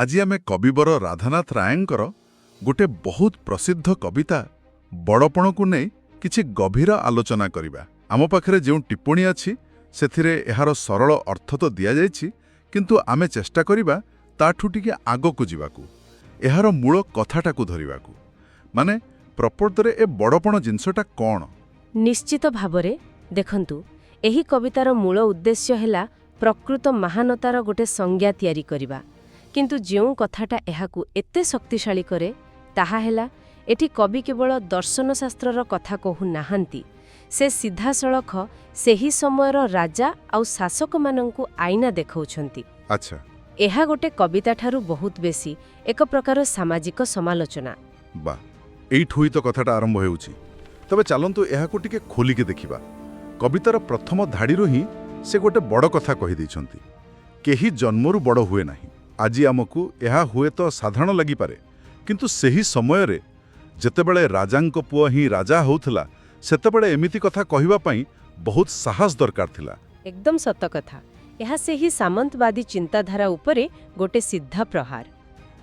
ଆଜି ଆମେ କବିବର ରାଧାନାଥ ରାୟଙ୍କର ଗୋଟେ ବହୁତ ପ୍ରସିଦ୍ଧ କବିତା ବଡ଼ପଣକୁ ନେଇ କିଛି ଗଭୀର ଆଲୋଚନା କରିବା। ଆମ ପାଖରେ ଯେଉଁ ଟିପ୍ପଣୀ ଅଛି, ସେଥିରେ ଏହାର ସରଳ ଅର୍ଥ ତ ଦିଆଯାଇଛି, କିନ୍ତୁ ଆମେ ଚେଷ୍ଟା କରିବା ତାଠୁ ଟିକେ ଆଗକୁ ଯିବାକୁ, ଏହାର ମୂଳ କଥାଟାକୁ ଧରିବାକୁ। ମାନେ, ପ୍ରକୃତରେ ଏ ବଡ଼ପଣ ଜିନିଷଟା କ'ଣ? ନିଶ୍ଚିତ ଭାବରେ। ଦେଖନ୍ତୁ, ଏହି କବିତାର ମୂଳ ଉଦ୍ଦେଶ୍ୟ ହେଲା ପ୍ରକୃତ ମହାନତାର ଗୋଟେ ସଂଜ୍ଞା ତିଆରି କରିବା। କିନ୍ତୁ ଯେଉଁ କଥାଟା ଏହାକୁ ଏତେ ଶକ୍ତିଶାଳୀ କରେ, ତାହା ହେଲା, ଏଠି କବି କେବଳ ଦର୍ଶନଶାସ୍ତ୍ରର କଥା କହୁନାହାନ୍ତି। ସେ ସିଧାସଳଖ ସେହି ସମୟର ରାଜା ଆଉ ଶାସକମାନଙ୍କୁ ଆଇନା ଦେଖାଉଛନ୍ତି। ଏହା ଗୋଟେ କବିତାଠାରୁ ବହୁତ ବେଶୀ ଏକ ପ୍ରକାର ସାମାଜିକ ସମାଲୋଚନା। ବା, ଏଇଠୁ ହିଁ ତ କଥାଟା ଆରମ୍ଭ ହେଉଛି। ତେବେ ଚାଲନ୍ତୁ, ଏହାକୁ ଟିକେ ଖୋଲିକି ଦେଖିବା। କବିତାର ପ୍ରଥମ ଧାଡ଼ିରୁ ହିଁ ସେ ଗୋଟେ ବଡ଼ କଥା କହିଦେଇଛନ୍ତି, କେହି ଜନ୍ମରୁ ବଡ଼ ହୁଏ ନାହିଁ। ଆଜି ଆମକୁ ଏହା ହୁଏତ ସାଧାରଣ ଲାଗିପାରେ, କିନ୍ତୁ ସେହି ସମୟରେ ଯେତେବେଳେ ରାଜାଙ୍କ ପୁଅ ହିଁ ରାଜା ହେଉଥିଲା, ସେତେବେଳେ ଏମିତି କଥା କହିବା ପାଇଁ ବହୁତ ସାହସ ଦରକାର ଥିଲା। ଏକଦମ ସତ କଥା। ଏହା ସେହି ସାମନ୍ତବାଦୀ ଚିନ୍ତାଧାରା ଉପରେ ଗୋଟେ ସିଧା ପ୍ରହାର।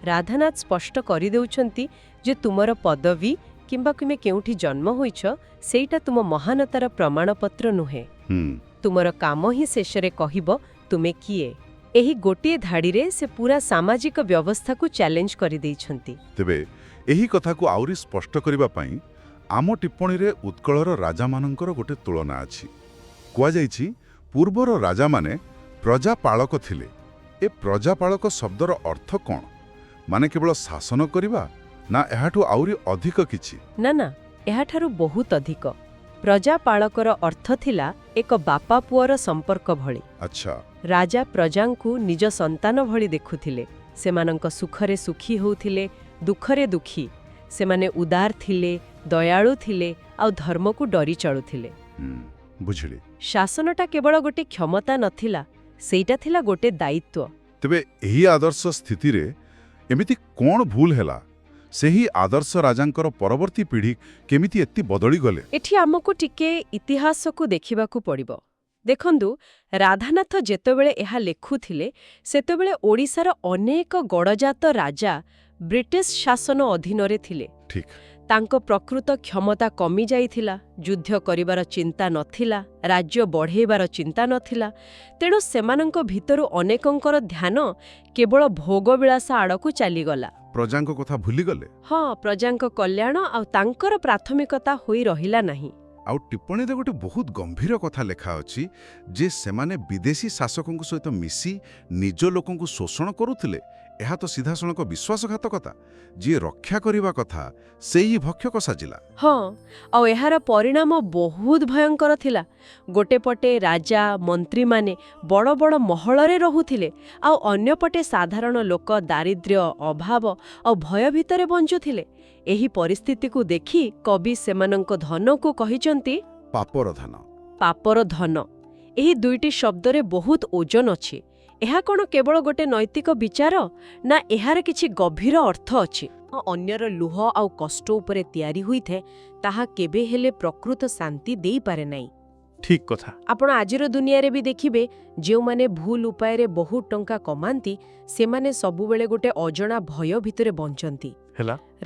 ରାଧାନାଥ ସ୍ପଷ୍ଟ କରିଦେଉଛନ୍ତି ଯେ ତୁମର ପଦବୀ କିମ୍ବା ତୁମେ କେଉଁଠି ଜନ୍ମ ହୋଇଛ, ସେଇଟା ତୁମ ମହାନତାର ପ୍ରମାଣପତ୍ର ନୁହେଁ। ତୁମର କାମ ହିଁ ଶେଷରେ କହିବ ତୁମେ କିଏ। ଏହି ଗୋଟିଏ ଧାଡ଼ିରେ ସେ ପୁରା ସାମାଜିକ ବ୍ୟବସ୍ଥାକୁ ଚ୍ୟାଲେଞ୍ଜ କରିଦେଇଛନ୍ତି। ତେବେ ଏହି କଥାକୁ ଆହୁରି ସ୍ପଷ୍ଟ କରିବା ପାଇଁ ଆମ ଟିପ୍ପଣୀରେ ଉତ୍କଳର ରାଜାମାନଙ୍କର ଗୋଟେ ତୁଳନା ଅଛି। କୁହାଯାଇଛି, ପୂର୍ବର ରାଜାମାନେ ପ୍ରଜାପାଳକ ଥିଲେ। ଏ ପ୍ରଜାପାଳକ ଶବ୍ଦର ଅର୍ଥ କ'ଣ? ମାନେ କେବଳ ଶାସନ କରିବା, ନା ଏହାଠୁ ଆହୁରି ଅଧିକ କିଛି? ନା ନା, ଏହାଠାରୁ ବହୁତ ଅଧିକ। ପ୍ରଜାପାଳକର ଅର୍ଥ ଥିଲା ଏକ ବାପା ପୁଅର ସମ୍ପର୍କ ଭଳି। ରାଜା ପ୍ରଜାଙ୍କୁ ନିଜ ସନ୍ତାନ ଭଳି ଦେଖୁଥିଲେ। ସେମାନଙ୍କ ସୁଖରେ ସୁଖୀ ହେଉଥିଲେ, ଦୁଃଖରେ ଦୁଃଖୀ। ସେମାନେ ଉଦାର ଥିଲେ, ଦୟାଳୁ ଥିଲେ ଆଉ ଧର୍ମକୁ ଡରି ଚଳୁଥିଲେ। ବୁଝିଲି। ଶାସନଟା କେବଳ ଗୋଟେ କ୍ଷମତା ନଥିଲା, ସେଇଟା ଥିଲା ଗୋଟେ ଦାୟିତ୍ୱ। ତେବେ ଏହି ଆଦର୍ଶ ସ୍ଥିତିରେ ଏମିତି କ'ଣ ଭୁଲ ହେଲା? ସେହି ଆଦର୍ଶ ରାଜାଙ୍କର ପରବର୍ତ୍ତୀ ପିଢ଼ି କେମିତି ଏତେ ବଦଳିଗଲେ? ଏଠି ଆମକୁ ଟିକେ ଇତିହାସକୁ ଦେଖିବାକୁ ପଡ଼ିବ। ଦେଖନ୍ତୁ, ରାଧାନାଥ ଯେତେବେଳେ ଏହା ଲେଖୁଥିଲେ, ସେତେବେଳେ ଓଡ଼ିଶାର ଅନେକ ଗଡ଼ଜାତ ରାଜା ବ୍ରିଟିଶ ଶାସନ ଅଧୀନରେ ଥିଲେ। ତାଙ୍କ ପ୍ରକୃତ କ୍ଷମତା କମିଯାଇଥିଲା। ଯୁଦ୍ଧ କରିବାର ଚିନ୍ତା ନଥିଲା, ରାଜ୍ୟ ବଢ଼େଇବାର ଚିନ୍ତା ନଥିଲା। ତେଣୁ ସେମାନଙ୍କ ଭିତରୁ ଅନେକଙ୍କର ଧ୍ୟାନ କେବଳ ଭୋଗବିଳାସ ଆଡ଼କୁ ଚାଲିଗଲା। ପ୍ରଜାଙ୍କ କଥା ଭୁଲିଗଲେ। ହଁ, ପ୍ରଜାଙ୍କ କଲ୍ୟାଣ ଆଉ ତାଙ୍କର ପ୍ରାଥମିକତା ହୋଇ ରହିଲା ନାହିଁ। ଆଉ ଟିପ୍ପଣୀରେ ଗୋଟେ ବହୁତ ଗମ୍ଭୀର କଥା ଲେଖା ଅଛି ଯେ ସେମାନେ ବିଦେଶୀ ଶାସକଙ୍କ ସହିତ ମିଶି ନିଜ ଲୋକଙ୍କୁ ଶୋଷଣ କରୁଥିଲେ। ଏହା ତ ସିଧାସଳଖ ବିଶ୍ୱାସଘାତକତା। ଯିଏ ରକ୍ଷା କରିବା କଥା, ସେଇ ହିଁ ଭକ୍ଷକ ସାଜିଲା। ହଁ, ଆଉ ଏହାର ପରିଣାମ ବହୁତ ଭୟଙ୍କର ଥିଲା। ଗୋଟେ ପଟେ ରାଜା ମନ୍ତ୍ରୀମାନେ ବଡ଼ ବଡ଼ ମହଳରେ ରହୁଥିଲେ ଆଉ ଅନ୍ୟପଟେ ସାଧାରଣ ଲୋକ ଦାରିଦ୍ର୍ୟ, ଅଭାବ ଆଉ ଭୟ ଭିତରେ ବଞ୍ଚୁଥିଲେ। ଏହି ପରିସ୍ଥିତିକୁ ଦେଖି କବି ସେମାନଙ୍କ ଧନକୁ କହିଛନ୍ତି ପାପର ଧନ। ପାପର ଧନ। ଏହି ଦୁଇଟି ଶବ୍ଦରେ ବହୁତ ଓଜନ ଅଛି। ଏହା କ'ଣ କେବଳ ଗୋଟେ ନୈତିକ ବିଚାର, ନା ଏହାର କିଛି ଗଭୀର ଅର୍ଥ ଅଛି? ଅନ୍ୟର ଲୁହ ଆଉ କଷ୍ଟ ଉପରେ ତିଆରି ହୋଇଥାଏ, ତାହା କେବେ ହେଲେ ପ୍ରକୃତ ଶାନ୍ତି ଦେଇପାରେ ନାହିଁ। ଠିକ୍ କଥା। ଆପଣ ଆଜିର ଦୁନିଆରେ ବି ଦେଖିବେ, ଯେଉଁମାନେ ଭୁଲ ଉପାୟରେ ବହୁତ ଟଙ୍କା କମାନ୍ତି, ସେମାନେ ସବୁବେଳେ ଗୋଟେ ଅଜଣା ଭୟ ଭିତରେ ବଞ୍ଚନ୍ତି।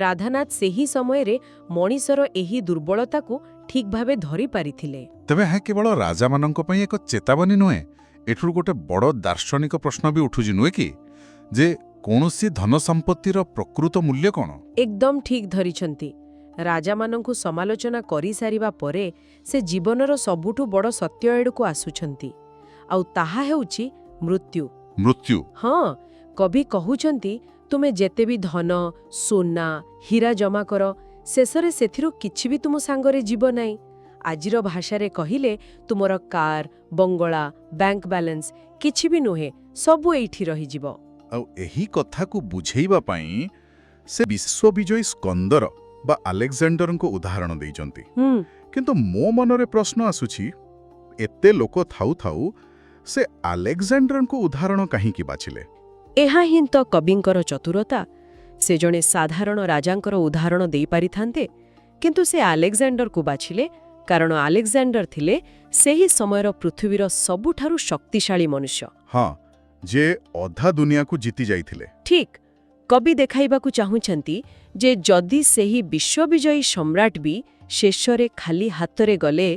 ରାଧାନାଥ ସେହି ସମୟରେ ମଣିଷର ଏହି ଦୁର୍ବଳତାକୁ ଠିକ୍ ଭାବେ ଧରିପାରିଥିଲେ। ତେବେ ଏହା କେବଳ ରାଜାମାନଙ୍କ ପାଇଁ ଏକ ଚେତାବନୀ ନୁହେଁ, ଏଠୁ ଗୋଟେ ବଡ଼ ଦାର୍ଶନିକ ପ୍ରଶ୍ନ ବି ଉଠୁଛି, ନୁହେଁ କି? ଯେ କୌଣସି ଧନ ସମ୍ପତ୍ତିର ପ୍ରକୃତ ମୂଲ୍ୟ କ'ଣ? ଏକଦମ ଠିକ୍ ଧରିଛନ୍ତି। ରାଜାମାନଙ୍କୁ ସମାଲୋଚନା କରିସାରିବା ପରେ ସେ ଜୀବନର ସବୁଠୁ ବଡ଼ ସତ୍ୟ ଆଡ଼କୁ ଆସୁଛନ୍ତି, ଆଉ ତାହା ହେଉଛି ମୃତ୍ୟୁ। ମୃତ୍ୟୁ? ହଁ, କବି କହୁଛନ୍ତି, ତୁମେ ଯେତେ ବି ଧନ, ସୁନା, ହୀରା ଜମା କର, ଶେଷରେ ସେଥିରୁ କିଛି ବି ତୁମ ସାଙ୍ଗରେ ଯିବ ନାହିଁ। ଆଜିର ଭାଷାରେ କହିଲେ, ତୁମର କାର୍, ବଙ୍ଗଳା, ବ୍ୟାଙ୍କ ବାଲାନ୍ସ କିଛି ବି ନୁହେଁ, ସବୁ ଏଇଠି ରହିଯିବ। ଆଉ ଏହି କଥାକୁ ବୁଝେଇବା ପାଇଁ ସେ ବିଶ୍ୱବିଜୟୀ ସ୍କନ୍ଦର ବା ଆଲେକ୍ଜାଣ୍ଡରଙ୍କ ଉଦାହରଣ ଦେଇଛନ୍ତି। କିନ୍ତୁ ମୋ ମନରେ ପ୍ରଶ୍ନ ଆସୁଛି, ଏତେ ଲୋକ ଥାଉ ଥାଉ ସେ ଆଲେକ୍ଜାଣ୍ଡରଙ୍କୁ ଉଦାହରଣ କାହିଁକି ବାଛିଲେ? ଏହା ହିଁ ତ କବିଙ୍କର ଚତୁରତା। ସେ ଜଣେ ସାଧାରଣ ରାଜାଙ୍କର ଉଦାହରଣ ଦେଇପାରିଥାନ୍ତେ, କିନ୍ତୁ ସେ ଆଲେକ୍ଜାଣ୍ଡରକୁ ବାଛିଲେ, କାରଣ ଆଲେକ୍ଜାଣ୍ଡର ଥିଲେ ସେହି ସମୟର ପୃଥିବୀର ସବୁଠାରୁ ଶକ୍ତିଶାଳୀ ମନୁଷ୍ୟ। ହଁ, ଯେ ଅଧା ଦୁନିଆକୁ ଜିତି ଯାଇଥିଲେ। ଠିକ୍। କବି ଦେଖାଇବାକୁ ଚାହୁଁଛନ୍ତି ଯେ ଯଦି ସେହି ବିଶ୍ୱବିଜୟୀ ସମ୍ରାଟ ବି ଶେଷରେ ଖାଲି ହାତରେ ଗଲେ,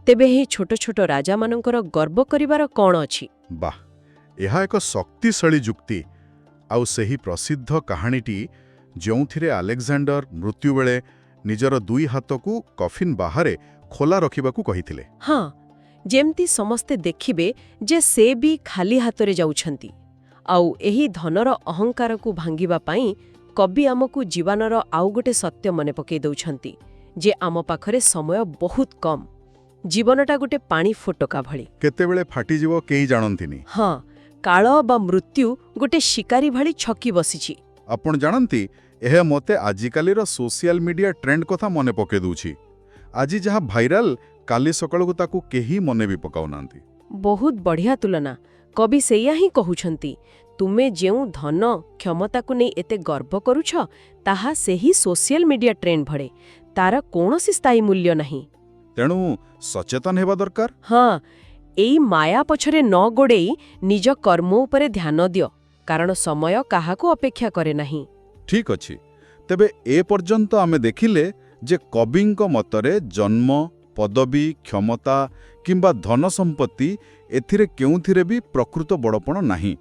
ତେବେ ଏହି ଛୋଟ ଛୋଟ ରାଜାମାନଙ୍କର ଗର୍ବ କରିବାର କ'ଣ ଅଛି? ବାଃ, ଏହା ଏକ ଶକ୍ତିଶାଳୀ ଯୁକ୍ତି। ଆଉ ସେହି ପ୍ରସିଦ୍ଧ କାହାଣୀଟି, ଯେଉଁଥିରେ ଆଲେକ୍ଜାଣ୍ଡର ମୃତ୍ୟୁବେଳେ ନିଜର ଦୁଇ ହାତକୁ କଫିନ୍ ବାହାରେ ଖୋଲା ରଖିବାକୁ କହିଥିଲେ। ହଁ, ଯେମିତି ସମସ୍ତେ ଦେଖିବେ ଯେ ସେ ବି ଖାଲି ହାତରେ ଯାଉଛନ୍ତି। ଆଉ ଏହି ଧନର ଅହଙ୍କାରକୁ ଭାଙ୍ଗିବା ପାଇଁ କବି ଆମକୁ ଜୀବନର ଆଉ ଗୋଟେ ସତ୍ୟ ମନେ ପକେଇ ଦେଉଛନ୍ତି ଯେ ଆମ ପାଖରେ ସମୟ ବହୁତ କମ୍। ଜୀବନଟା ଗୋଟେ ପାଣି ଫୋଟକା ଭଳି। କେତେବେଳେ ଫାଟିଯିବ କେହି ଜାଣନ୍ତିନି। ହଁ, କାଳ ବା ମୃତ୍ୟୁ ଗୋଟେ ଶିକାରୀ ଭଳି ଛକି ବସିଛି। ଆପଣ ଜାଣନ୍ତି, ଏହା ମୋତେ ଆଜିକାଲିର ସୋସିଆଲ ମିଡିଆ ଟ୍ରେଣ୍ଡ କଥା ମନେ ପକେଇ ଦେଉଛି। ଆଜି ଯାହା ଭାଇରାଲ, କାଲି ସକାଳକୁ ତାକୁ କେହି ମନେ ବି ପକାଉନାହାନ୍ତି। ବହୁତ ବଢ଼ିଆ ତୁଳନା। କବି ସେଇଆ ହିଁ କହୁଛନ୍ତି, ତୁମେ ଯେଉଁ ଧନ କ୍ଷମତାକୁ ନେଇ ଏତେ ଗର୍ବ କରୁଛ, ତାହା ସେହି ସୋସିଆଲ ମିଡିଆ ଟ୍ରେଣ୍ଡ ଭଳି, ତାର କୌଣସି ସ୍ଥାୟୀ ମୂଲ୍ୟ ନାହିଁ। ତେଣୁ ସଚେତନ ହେବା ଦରକାର। ହଁ, ଏଇ ମାୟା ପଛରେ ନ ଗୋଡ଼େଇ ନିଜ କର୍ମ ଉପରେ ଧ୍ୟାନ ଦିଅ, କାରଣ ସମୟ କାହାକୁ ଅପେକ୍ଷା କରେ ନାହିଁ। ଠିକ୍ ଅଛି। ତେବେ ଏ ପର୍ଯ୍ୟନ୍ତ ଆମେ ଦେଖିଲେ ଯେ କବିଙ୍କ ମତରେ ଜନ୍ମ, ପଦବୀ, କ୍ଷମତା କିମ୍ବା ଧନ ସମ୍ପତ୍ତି, ଏଥିରେ କେଉଁଥିରେ ବି ପ୍ରକୃତ ବଡ଼ପଣ ନାହିଁ।